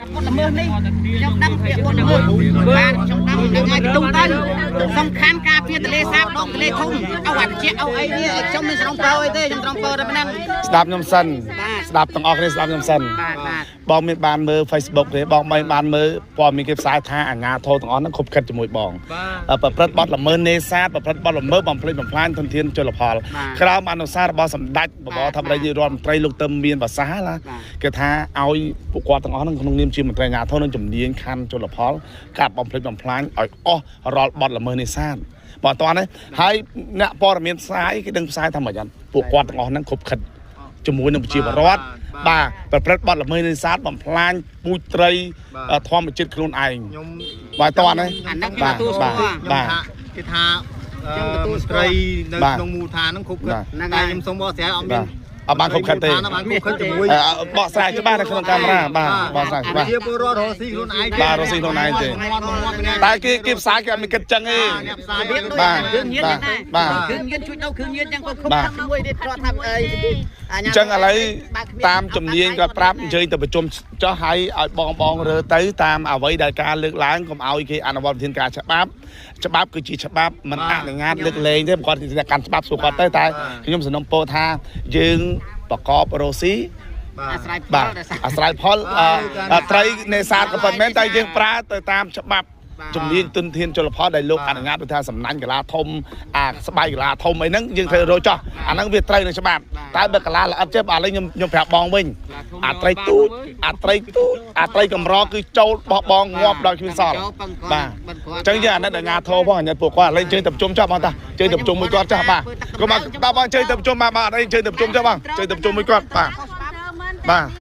បុតល្មើសនេះខ្ញុំដឹងពាក្យបុតល្មើសបាទខ្ញុំដឹងនឹងឲ្យទូទៅសំខាន់ការពារទលេសាបដងទលេធំអៅអាជាអៅអីនេះខ្ញុំមានស្រងបើអីទេខ្ញុំស្រងបើតែប៉ុណ្ណឹង ស្ដាប់ខ្ញុំសិនស្ដាប់ទាំងអស់គ្នាស្ដាប់ខ្ញុំសិន បាទបាទ បងមានបានមើល Facebook ទេបងមិនបានមើលព័ត៌មានគេផ្សាយថាអាញាធរទាំងអស់ហ្នឹងខົບខិតជាមួយបងប្រព្រឹត្តបទល្មើសនេសាទប្រព្រឹត្តបទល្មើសបំផ្លិចបំផ្លាញធនធានជលផលក្រោមអនុសាសន៍របស់សម្ដេចបបរធម្ដីរដ្ឋមន្ត្រីលោកទឹមមានប្រសាសន៍ណាគេថាឲ្យពួកគាត់ទាំងអស់ហ្នឹងក្នុងនាមជាមន្ត្រីអាញាធរនិងជំនាញខណ្ឌជលផលកាប់បំផ្លិចបំផ្លាញឲ្យអស់រាល់បទល្មើសនេសាទបើតោះនេះហើយអ្នកព័ត៌មានផ្សាយគេដឹងផ្សាយថាម៉េចអត់ពួកគាត់ទាំងអស់ហ្នឹងខົບខិតជាមួយនឹងប្រជាពលរដ្ឋបាទប្រព្រឹត្តបទល្មើសនេសាទបំផ្លាញពូជត្រីធម្មជាតិខ្លួនឯង ខ្ញុំ បាទតោះនេះ អាហ្នឹងខ្ញុំទទួលស្គាល់ បាទ គេថាខ្ញុំទទួលត្រីនៅក្នុងមូលដ្ឋានហ្នឹងគ្រប់ខិតតែខ្ញុំសូមបកស្រាយអត់មាន អត់បានគ្រប់ខិតទេ បានគ្រប់ខិតជាមួយ បកស្រាយច្បាស់នៅក្នុងកាមេរ៉ាបាទបកស្រាយច្បាស់ ជាពលរដ្ឋរស់ស៊ីខ្លួនឯង បាទរស់ស៊ីខ្លួនឯងទេតែគេគេផ្សាយគេអត់មានគិតចឹងទេ បាទគ្រឿងញៀនដែរ បាទ គ្រឿងញៀនជួយដូរគ្រឿងញៀនចឹងក៏ខុបខឹងមួយទៀតគាត់ថាអី អញ្ចឹងឥឡូវតាមជំនាញគាត់ប្រាប់អញ្ជើញទៅប្រជុំចោះឲ្យឲ្យបងបងរើទៅតាមអ្វីដែលការលើកឡើងកុំឲ្យគេអនុវត្តវិធានការច្បាប់ច្បាប់គឺជាច្បាប់មិនអនុញ្ញាតលើកលែងទេគាត់ជាកាន់ច្បាប់សួរគាត់ទៅតែខ្ញុំសំណូមពរថាយើងប្រកបរ៉ូស៊ី អាស្រ័យផល បាទអាស្រ័យផលត្រីនេសាទក៏ប៉ុន្មានតែយើងប្រើទៅតាមច្បាប់ជំនាញទុនធានជលផលដែលលោកអនុញ្ញាតថាសំណាញ់កាឡាធំអាស្បៃកាឡាធំអីហ្នឹងយើងត្រូវរកចោះអាហ្នឹងវាត្រូវនឹងច្បាប់តែបើកាឡាល្អិតចេះឥឡូវខ្ញុំខ្ញុំប្រាប់បងវិញអាត្រីទូចអាត្រីទូចអាត្រីកម្រគឺចូលបោះបងងាប់ដល់គ្មានសល់បាទអញ្ចឹងយើងអាណិតអាញាធរផងអាណិតពួកគាត់ឥឡូវជើងទៅប្រជុំចោះបងតាជើងទៅប្រជុំមួយគាត់ចាស់បាទកុំបាទបងជើងទៅប្រជុំបាទបាទអីជើងទៅប្រជុំចោះបងជើងទៅប្រជុំមួយគាត់បាទបាទ។